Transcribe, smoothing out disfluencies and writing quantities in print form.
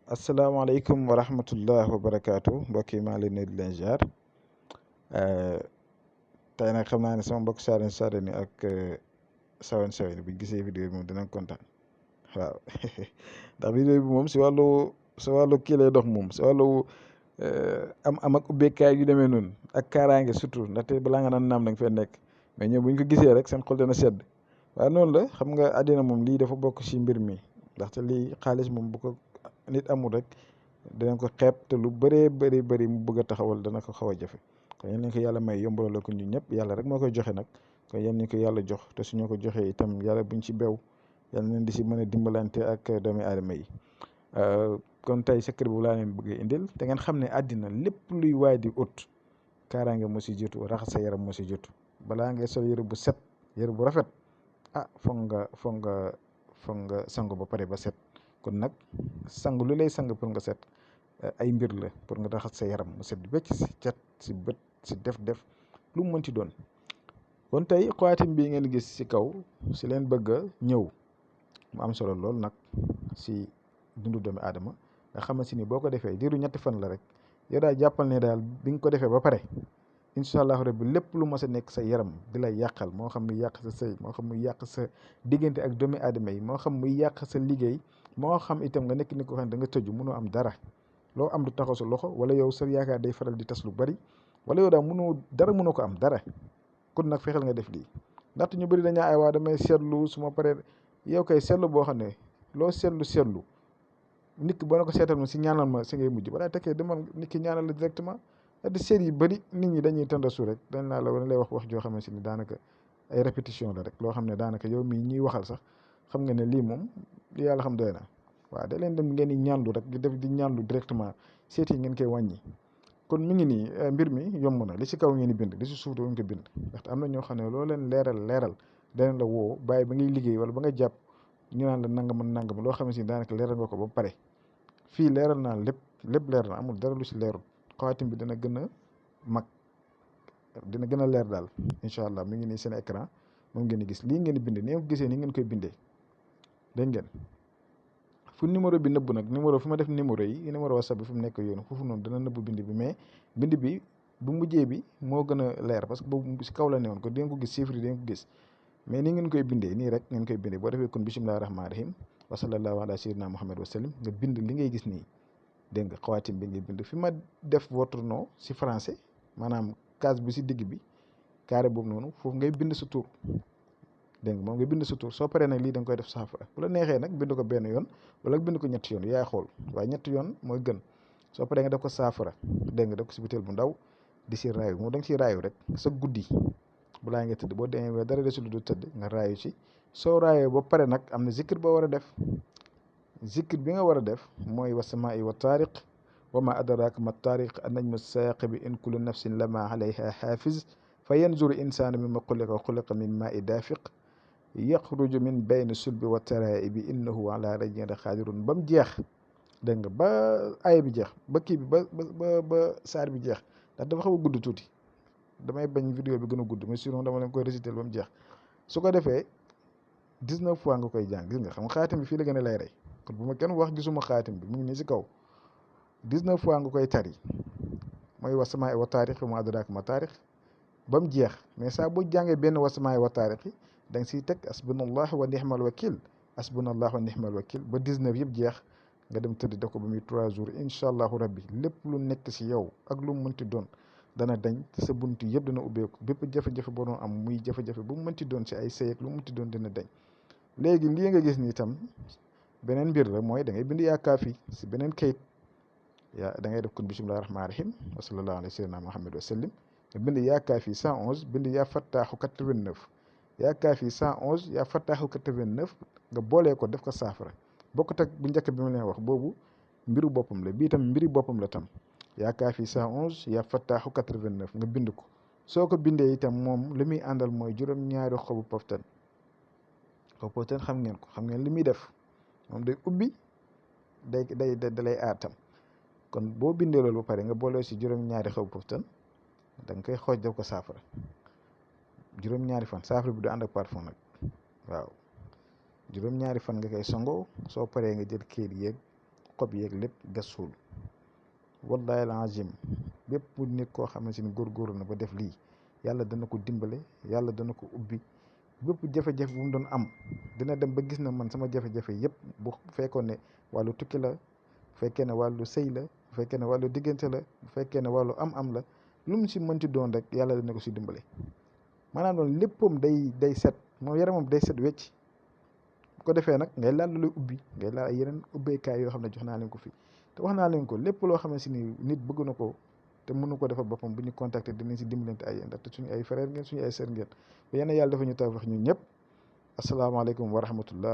asalaamaaleykum wa rahmatullah wa barakaatu mbokk yi maa ngi leen di nuyu di leen ziar tey nag xam naa ne sama mbokk Saaren ak Sawen bu ñu gisee vidéo bi moom dinañ kontaan waaw ndax vidéo bi moom si wàllu kii lay dox moom si wàllu am ak ubbeekaay yu demee noonu ak kaaraange surtout ndaxte balaa nga naan naam da nga fee nekk mais ñoom bu ñu ko gisee rek seen xol dana sedd waaw noonu la xam nga àddina moom lii dafa bokk si mbir mi ndaxte lii xaalis moom bu ko nit amul rek dinañ ko xeeb te lu bëree bëri mu bëgg a taxawal dana ko xaw a jafe kon yal nañu ko yàlla may yombalal ko ñun ñëpp yàlla rek moo koy joxe nag kon yal nañu ko yàlla jox te suñu ko joxee itam yàlla buñ ci bew yàlla nañ di si mën a dimbalante ak doomi aadama yi kon tey secret bu laa leen bëgg indil te ngeen xam ne àddina lépp luy waay di ut kaaraange moo si jiitu raxas sa yaram moo si jiitu balaa ngay sol yëre bu set yëre bu rafet foog nga sangu ba pare ba set kon nag sang lu lay sang pour nga set ay mbir la pour nga raxas sa yaram mu set wecc si cat si bët si def lu mu mënti doon kon tey xawaatim bii ngeen gis si kaw si leen bëgg a ñëw mu am solo lool nag si dundu doomu aadama nga xamante ni boo ko defee diiru 3 fan la rek yow daal jàppal ne daal bi nga ko defee ba pare incha allahu rabbi lépp lu mos a nekk sa yaram di lay yàqal moo xam muy yàq sa sëy moo xam muy yàq sa diggante ak doomi aadama yi moo xam muy yàq sa liggéey moo xam itam nga nekk ni ko xam ne da nga tëju mënoo am dara loo am du taxaw sa loxo wala yow sa yaakaar day faral di tas lu bari wala yow daal mënoo ko am dara kon nag fexeel nga def lii ndaxte ñu bëri dañaa ay waa damay seetlu su ma paree yow kay seetlu boo xam ne loo seetlu nit ki boo na ko seetal ma si ñaanal ma si ngay mujj balaa tekkee demal nit ki ñaanal la directement di seet yi bëri nit ñi dañuy tëndasu rek dañ lay wax joo xamante ni daanaka ay répétition la rek loo xam ne daanaka yow mii ñuy waxal sax xam nga ne lii moom li yàlla xam doy na waaw da leen dem ngeen di ñaanlu rek di ñaanlu directement seet yi ngeen koy wàññi kon mi ngi nii mbir mi yomb na li si kaw ngeen di bind li si suuf doo ngeen ko bind ndaxte am na ñoo xam ne loo leen leeral danañ la woo bàyyi ba ngay liggéey wala ba nga jàpp ñu naan la nangam loo xamante ni daanaka leeral nga ko ba pare fii leeral naa lépp leer na amul dara lu si leerul xawaatim bi dina gën a mag dina gën a leer daal incha allah mi ngi nii seen écran moom ngeen di gis lii ngeen di bind ni nga ko gisee ni ngeen koy bindee dégg ngeen fu numéro bi nëbb nag numéro fu ma def numéro yi numéro whatsapp bi fu mu nekk yoonu foofu noonu dana nëbb bind bi mais bind bi bu mujjee bi moo gën a leer parce que boobu si kaw la newoon ko di ngeen ko gis chiffre yi di ngeen ko gis mais ni ngeen koy bindee nii rek ngeen koy bindee boo defee kon bisimilah rahmaani rahim wa sallallahu ala sayyidina muhammad wa sallim nga bind li ngay gis nii dégg nga xawaatim bi ngay bind fi ma def votre nom si français maanaam case bi si digg bi carré boobu noonu foofu ngay bind sa tur dégg nga moom ngay bind sa tur soo paree nag lii da nga koy def saafara bu la neexee nag bind ko benn yoon wala bind ko 3 yoon yaay xool waaye 3 yoon mooy gën soo paree nga def ko saafara dégg nga def ko si butéel bu ndaw di si raayu moom da nga siy raayu rek sa guddi balaa nga tëdd boo demee ba dara desul du tëdd nga raayu ci soo raayoo ba pare nag am na zikr boo war a def zikr bi nga war a def mooy wasamaa'i wa taariq wa ma adraka ma taariq an najmu saaqibi in kullu nafsin lama alayha xaafiz fa yanzuru insaanu mimma xuliqa min maa'i daafiq yaxruju min bayni sulbi wa taraa'ibi innahu ala raj'in laqaadirun ba mu jeex dégg nga ba aaya bi jeex ba kii bi ba saar bi jeex ndax dafa xaw a gudd tuuti damay bañ vidéo bi gën a gudd mais sinon dama leen koy réciter ba mu jeex su ko defee 19 fois nga koy jàng gis nga xam nga xaatim bi fii la gën a lay rey kon bu ma kenn wax gisuma xaatim bi mu ngi nii si kaw 19 fois nga koy tari mooy wasamaa'i wa taariq wa maa adraaka ma taariq ba mu jeex mais saa boo jàngee benn wasamaa'i wa taariq da nga siy teg asbunallah wa nihmal wakil asbunallah wa nihmal wakil ba 19 yëpp jeex nga dem tëdd def ko ba muy 3 jours incha allahu rabbi lépp lu nekk si yow ak lu mu mënti doon dana dañ te sa bunt yëpp dana ubbeeku bépp jafe-jafe boo doon am muy jafe-jafe bu mu mënti doon si ay sëy ak lu mu mënti doon dina dañ léegi lii nga gis ni itam beneen mbir la mooy da ngay bind yaa kaafi si beneen kayit da ngay def kon bisimilah rahmaani rahim wa sallallahu alayhi sayyidina muhammad wa sallim nga bind yaa kaafi 111 bind yaa fattaaxu 89 yaa kaafi 111 yaa fattaaxu 89 nga boolee ko def ko saafara bokkut ak bu njëkk bi ma leen wax boobu mbiru boppam la bii tam mbiri boppam la tam yaa kaafi 111 yaa fattaaxu 89 nga bind ko soo ko bindee itam moom li muy àndal mooy juróom-ñaari xobu poftan xam ngeen ko xam ngeen li muy def moom day ubbi da lay aar tam kon boo bindee loolu ba pare nga boole si juróom-ñaari xobu poftan da nga koy xooj def ko saafara juróom-ñaari fan saafara bi du ànd ak parfum nag waaw juróom-ñaari fan nga koy sangoo soo paree nga jël kayit yeeg xob yeeg lépp gas suul. wallahi alazim bépp nit koo xamante ni góorgóorlu na ba def lii yàlla dana ko dimbale, yàlla dana ko ubbi. bépp jafe-jafe bu mu doon am dina dem ba gis na man sama jafe-jafe yëpp bu fekkoon ne wàllu tukki la, bu fekkee ne wàllu sëy la, bu fekkee ne wàllu diggante la, bu fekkee ne wàllu am-am la, lu mu si mënti doon rek yàlla dana ko si dimbale. maanaam loolu léppam day set, moom yaramam day set wecc. bu ko defee nag ngay laal lu lay ubbi, ngay laal ay yeneen ubbeekaay yoo xam ne jox naa leen ko fi. te wax naa leen ko lépp loo xam ne si ni nit bëgg na ko te mënu ko defal boppam bu ñu contacter dinañ si dimbalante ay ndaxte suñu ay frère ngeen, suñu ay sœur ngeen. yéen yàlla dafa ñu taw wax ñun ñëpp. asalaamaaleykum wa rahmatullah.